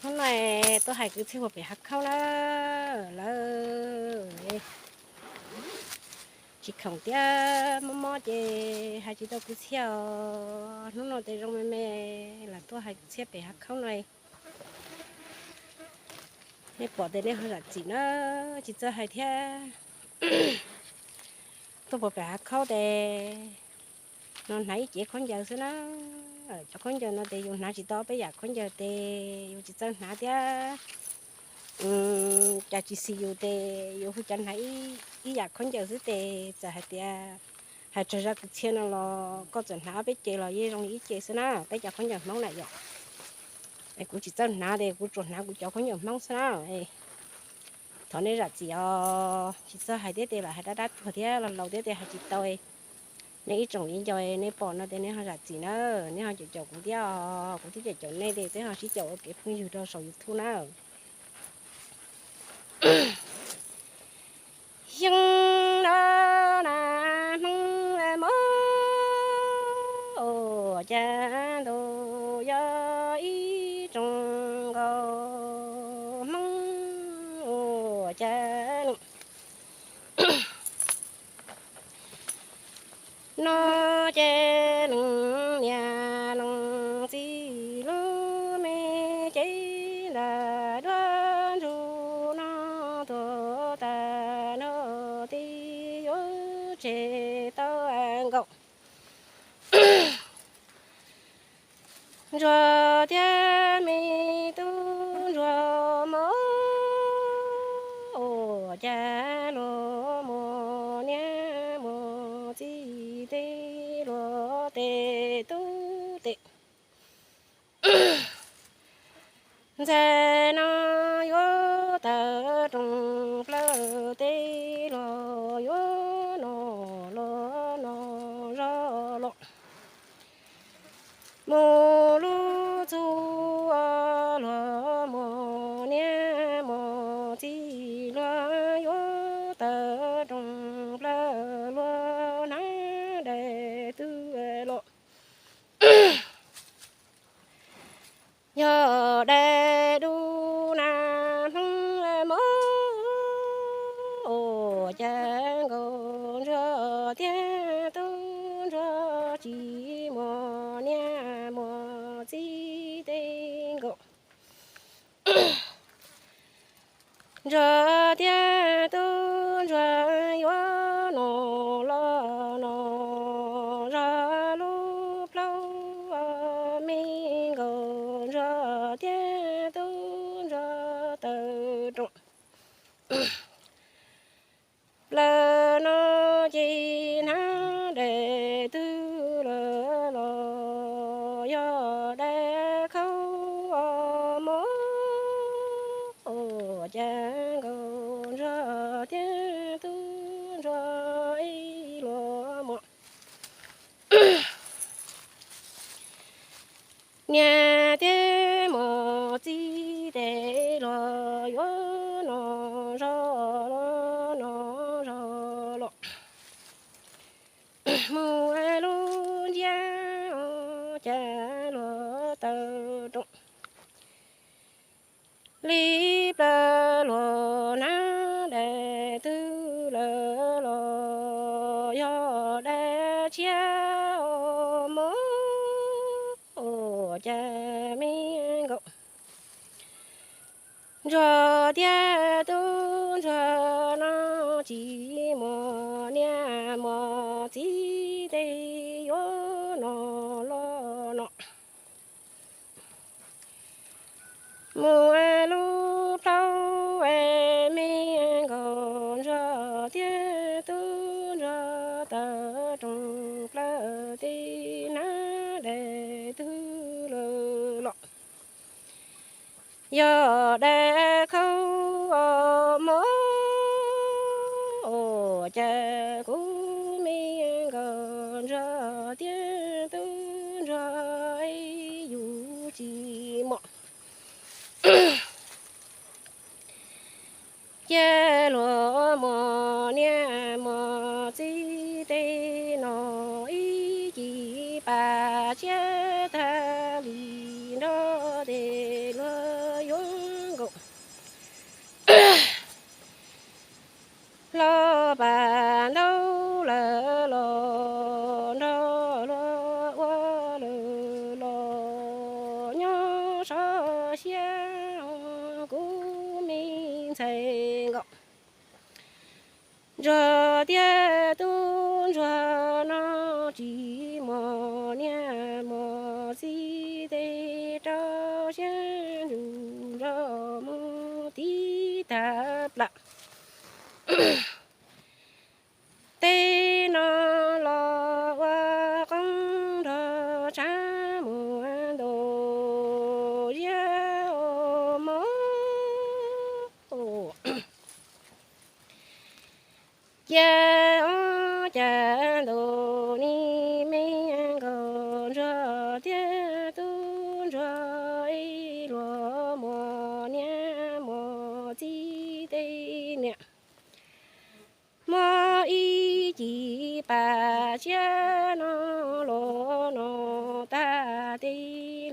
Hnub no tuaj hais kwv txhiaj puag pem hav khaub na lawm. Tsis khoom thiab mob mob ces hais tsis tau kwv txhiaj os. Hnub no tes zoo me me los tuaj hais kwv txhiaj pem hav khaub no. Nej pom tes nej ho zam txim na, tsis txawj hais thiab. Tuaj puag pem hav khaub tes no hnav ib cev khaub ncaws xwb na. Cov khaub ncaws no tes yus hnav tsis tau peb yam khaub ncaws tes yus tsis txawj hnav thiab. Cas tsis xis yus tes yus hu cov hnav ib yam khaub ncaws xwb tes txawm hais tias hais tsaug zaj kwv txhiaj no los koj txawm hnav ob peb ce los yeej zoo li ib ce xwb na, peb cov khaub ncaws Hmoob na yom. Kuv tsis txawj hnav tes kuv tsuas hnav kuv cov khaub ncaws Hmoob xwb na. Thov nej zam txim os, tsis txawj hais thiab tes lam hais dab dab tuag thiab los laus thiab tes hais tsis tau. Nej ib tsoom viv ncaus nej pom no tes nej ho zam txim na, nej ho caum caum kuv thiab os, kuv thiaj caum caum nej tes peb ho sib caum ua kev phooj ywg rau saum YouTube na. Xyoo no na Hmoob mos ua cas ntuj yog ib tsoom nkaus Hmoob ua cas no ces leej niam leej txiv lub me cev nram duab ntsuj no tuag tag nrho tib yuav tseg tau nkaus. Ntsuag thiab me tub ntsuag mos ua cas luag mus niam mus txiv tej luag tej tub tej ntxhais no yuav tawm rooj plaws tej luag yuav noj los noj zog los mus lub txuj luag mus niam mus txiv luag yuav tawm rooj plaws luag hnav daim twg los yog daim dub na Hmoob mos ua cas nkaus ntsuag thiab tub ntsuag tsis mus niam mus txiv tej nkaus. Ntsuag thiab tub ntsuag yuav noj los noj zog lub plaub me nkaus ntsuag thiab tub ntsuag tawm rooj plaws no ces hnav daim twg lawm los yog daim khaub mos ua cas nkaus ntsuag thiab tub ntsuag ib luag mos niam thiab mus txiv tej luag yuav noj zog los noj zog los mus lub ntsiab cas luag tawm rooj li plaws luag hnav daim twg lawm los yog daim tshiab mos ua cas me nkaus ntsuag thiab tub ntsuag no tsis mus niam mus txiv tej yuav noj los noj mus lub plaub me nkaus ntsuag thiab tub ntsuag tawm rooj plaws tej hnav daim twg lawm los yog daim khaub mos ua cas kuv me nkaus ntsuag thiab tub ntsuag yus tsis mos cia luag mus niam mus txiv tej no ib ci pas tsiab tag li nrog tej luag yuav sov siab kuv me ntxhais nkaus. Ntsuag thiab tub ntsuag no tsis muaj niam muaj txiv, tej rau siab ntsug nrog mus tiv tag plam. Tej no los ua qoob nrog tshav muag ntaus ziab os mog. Cia ob cas ntaus ni me nkaus ntsuag thiab tub ntsuag, ib luag muaj niam muaj txiv tej niam muaj ib ci pam tsiab no los no tag, tej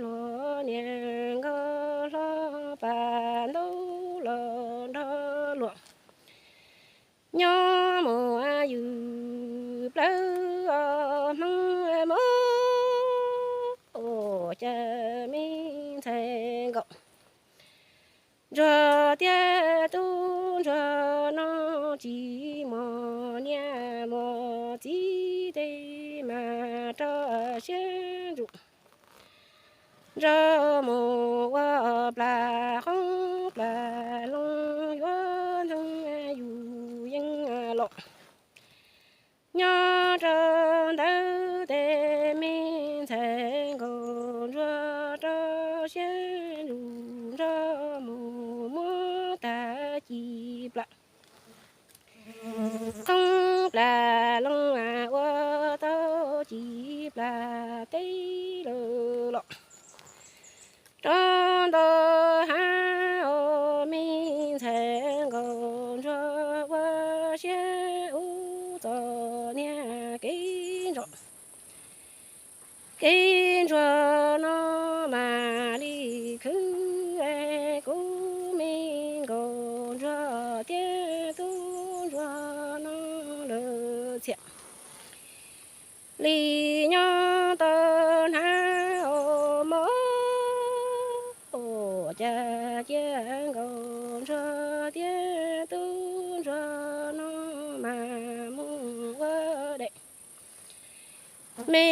luag niam nkauj hlob pam ntaub los nrog luag nyob mus ywm plawv ob hmoov mog. Cas me ntxhais nkaus ntsuag thiab tub ntsuag no tsis muaj niam muaj txiv, tej mas rau siab ntsug nrog mus ua plam qoob plam loo, yuav nthee yus yeej los nyob rau ntawd. Tej me ntxhais nkaus ntsuag rau siab ntsug nrog mus muab tag ci plam qoob plam loo, ua tau ci plam teb lawm los rau ntau hav os. Me ntxhais nkaus ntsuag ua siab ub txom niag kev ntsuag, kev ntsuag no mam li khwv kuv me nkaus ntsuag thiab tub ntsuag no lawm txhiam li nyob tau hnav os mog. Cas cia nkaus ntsuag thiab tub ntsuag no mas mus ua daim me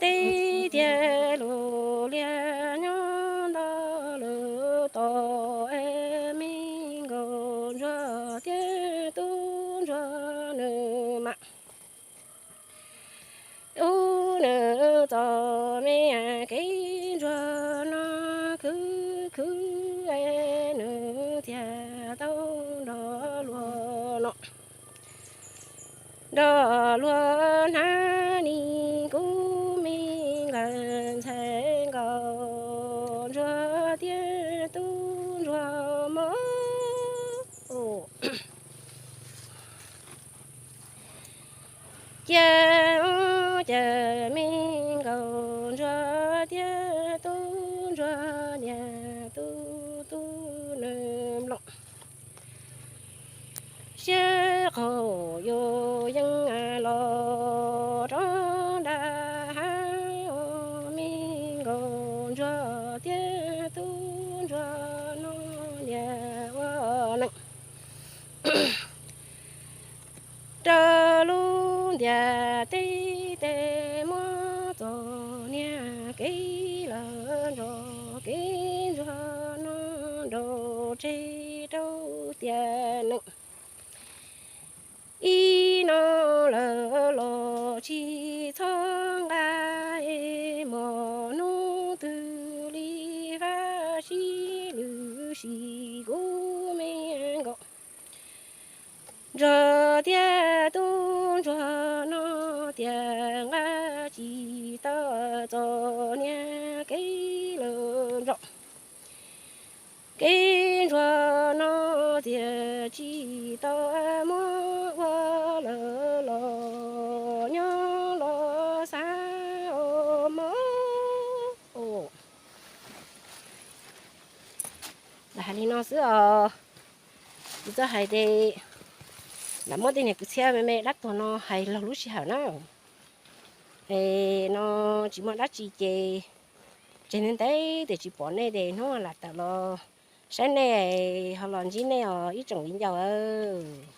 teb thiab lus liag nyob ntau lawm tos me nkaus ntsuag thiab tub ntsuag nws mas ub nws txom me kev ntsuag no khwv khwv nws thiaj tau nrog luag no nrog luag hnav ni kuv me nkaus ntxhais nkaus ntsuag thiab tub ntsuag mog. Cia, cia me nkaus ntsuag thiab tub ntsuag niam tub tub nws mloog siab qaug yus yeej los rov nram hav ua me nkaus ntsuag thiab tub ntsuag no niam ua neej rau lub ntiaj teb tej muab txom niag kev lawm nrog kev ntsuag no nrog tseg rau tiam neej. Ib no lawm los tsis txhob nqa, mos hnub twg li vaj sib lwm sim kuv me nkaus ntsuag thiab tub ntsuag no tias nqa tsis tau txom niag kev lawm nrog kev ntsuag no tias tsis tau muab ua lawm los nyob los xav os mog. Lam hais li no xwb os. Kuv txawj hais ces lam muab tej niag kwv txhiaj me me dab tuag no hais laug lub sij hawm na. Es no tsis muaj dab tsi ces Tseg ntev ntev tes tsis pom nej tes hnub no lam tawm los saib nej ho los ntsib nej os ib tsoom viv ncaus aw.